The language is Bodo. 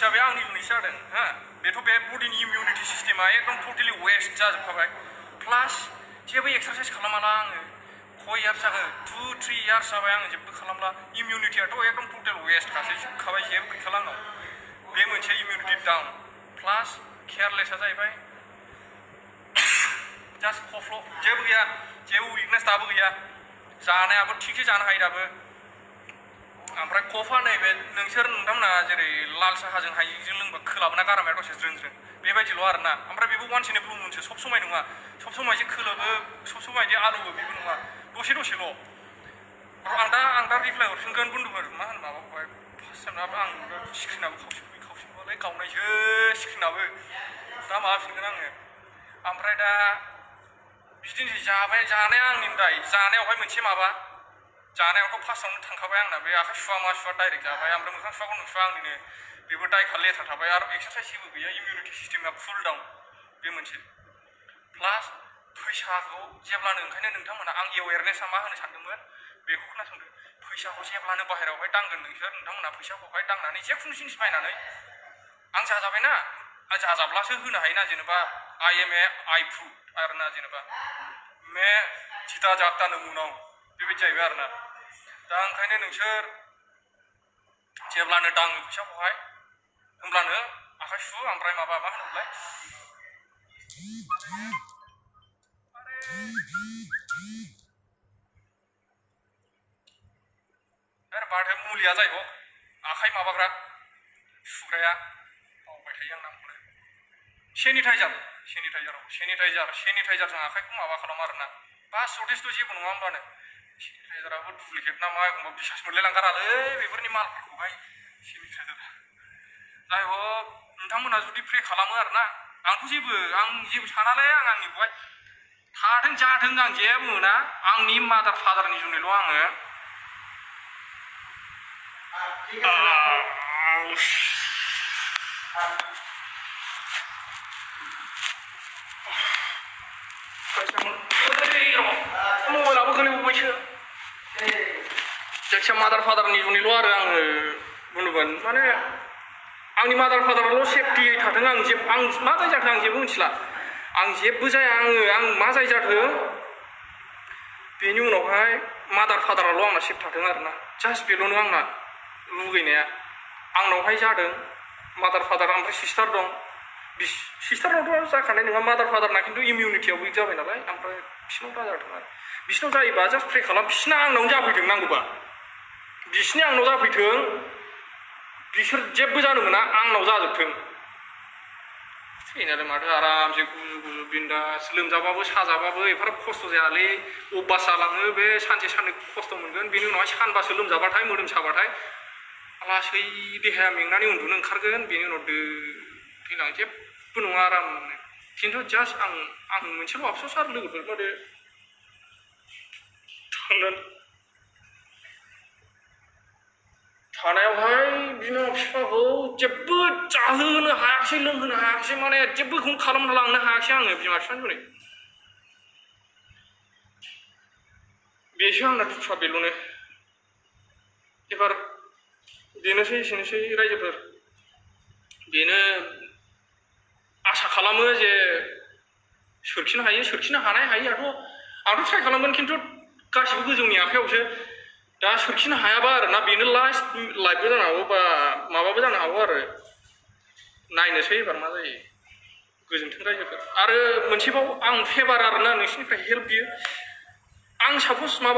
हिसाबै आंनि जुनैसो जादों हा बेथ' बे बडिनि इमिउनिटि सिस्टेमा एकदम टटेलि वेस्ट जाजोबखाबाय प्लास जेबो एक्सारसाइस खालामाला आङो खय यार्स जाखो 2-3 यार्स जाबाय आङो जेबो खालामला इमिउनिटियाथ' एकदम टटेल वेस्टखासै जोबखाबाय जेबो गैखाला आंनाव बे मोनसे इमिउनिटि डाउन प्लास केयारलेसआ जाहैबाय जास्ट खफ्ल' जेबो गैया जेबो उइकनेस दाबो गैया जानायाबो थिगसे जानो हायो दाबो ओमफ्राय कफा नैबे नोंथांमोना जेरै लाल साहाजों हाइजेंजों लोंबा खोलाबोना गारामाया दसे ज्रों ज्रों बेबायदिल' आरोना ओमफ्राय बेबो वान्स इन ए ब्लु मुनसो सब समाय नङा सब समाय जे खोलोबो सब समाय जे आलौवो बेबो नङा दसेल' आं दा रिप्लाइ हरफिनगोन बन्दुफोर मा होनो माबाखौहाय फार्स्ट टाइमनाबो आं स्क्रिनाबो खावसेबालाय गावनायसो स्क्रिनाबो दा माबाफिनगोन आङो ओमफ्राय दा बिदिनोसै जानाया आंनि दाय जानायावहाय मोनसे माबा जानायावथ' फार्स्टआवनो थांखाबाय आंना बे आखाइ सुवा मा सुवा डाइरेक्ट जाबाय ओमफ्राय मोखां सुवाखौ नुसुवा आंनिनो बेबो दायखा लेथ्रा थाबाय आरो एक्सारसाइस जेबो गैया इमिउनिटि सिस्टेमा फुल डाउन बे मोनसे प्लास फैसाखौ जेब्लानो ओंखायनो नोंथांमोना आं एवेरनेसा मा होनो सानदोंमोन बेखौ खोनासंदो फैसाखौ जेब्लानो बाहेरायावहाय दांगोन नोंथांमोना फैसाखौहाय दांनानै जेखुनु जिनिस बायनानै आं जाजाबायना जाजाब्लासो होनो हायोना जेनेबा आइ एम ए आइ फ्रुट आरोना जेनेबा मे जिता जागता नमुनाव बेबायदि जाहैबाय आरोना दा ओंखायनो नोंसोर जेब्लानो दाङो फैसाखौहाय होमब्लानो आखाइ सु ओमफ्राय माबा मा होनोमोनलाय माथो मुलिया जाहैबाय आखाइ माबाग्रा सुग्राया बावबाय थायो आं नामखौनो सेनिटाइजारजों आखाइखौ माबा खालामो आरोना बास जथेस्थ' जेबो नङा होमबानो सेनिटाइजाराबो डुप्लिकेट ना मा एखमबा बिसास मोनलायलांगारालै बेफोरनि मालफोरखौहाय सेनिटाइजारा जायहक नोंथांमोना जुदि प्रे खालामो आरोना आं जेबो सानालै आंनिखौहाय थाथों जाथों आं जेबो मोना आंनि मादार फादारनि जुनैल' आङो मबाइलाबो गोलैबावबायसो जायखिया मादार फादारनि जुनैल' आरो आङो बुंदोंमोन माने आंनि मादार फादाराल' सेफटियै थाथों आं मा जाय जाथों आं जेबो मिथिला आं जेबो जाया आं मा जाय जाथों बेनि उनावहाय मादार फादाराल' आंना सेफ थाथों आरोना जास्ट बेल'नो आंना लुगैनाया आंनावहाय जादों मादार फादार ओमफ्राय सिस्टार दं सिस्टारनावथ' जाखानाय नङा मादार फादारना खिन्थु इमिउनिटिया उइक जाबाय नालाय ओमफ्राय बिसिनाव दाजाथों आरो बिसिनाव जायोबा जास्ट प्रे खालाम बिसिना आंनावनो जाफैथों नांगौबा बिसिनि आंनाव जाफैथों बिसोर जेबो जानो मोना आंनाव जाजोबथों थैनालाय माथो आरामसे गुजु बिन्दास लोमजाबाबो साजाबाबो एफाराब खस्थ' जायालै अभ्यास जालाङो बे सानसे साननै खस्थ' मोनगोन बेनि उनावहाय सानबासो लोमजाबाथाय मोदोम साबाथाय लासै देहाया मेंनानै उन्दुनो ओंखारगोन बेनि उनाव थैलाङो जेबो नङा आरामनो खिन्थु जास्ट आं मोनसेल' आफस'स आरो लोगोफोर माने थानायावहाय बिमा बिफाखौ जेबो जाहोनो हायाखिसै लोंहोनो हायाखिसै माने जेबोखौनो खालामना लांनो हायाखिसै आङो बिमा बिफानि जुनै बेसो आंना दुखुआ बेल'नो एबार बेनोसै एसेनोसै रायजोफोर बेनो आसा खालामो जे सोरखिनो हायियाथ' आंथ' ट्राइ खालामगोन खिन्थु गासिबो गोजौनि आखायावसो दा सोरखिनो हायाबा आरोना बेनो लास्ट लाइफबो जानो हागौ बा माबाबो जानो हागौ आरो नायनोसै एबार मा जायो गोजोन्थों रायजोफोर आरो मोनसेबाव आं फेभार आरोना नोंसिनिफ्राय हेल्प बियो आं साप'ज माबा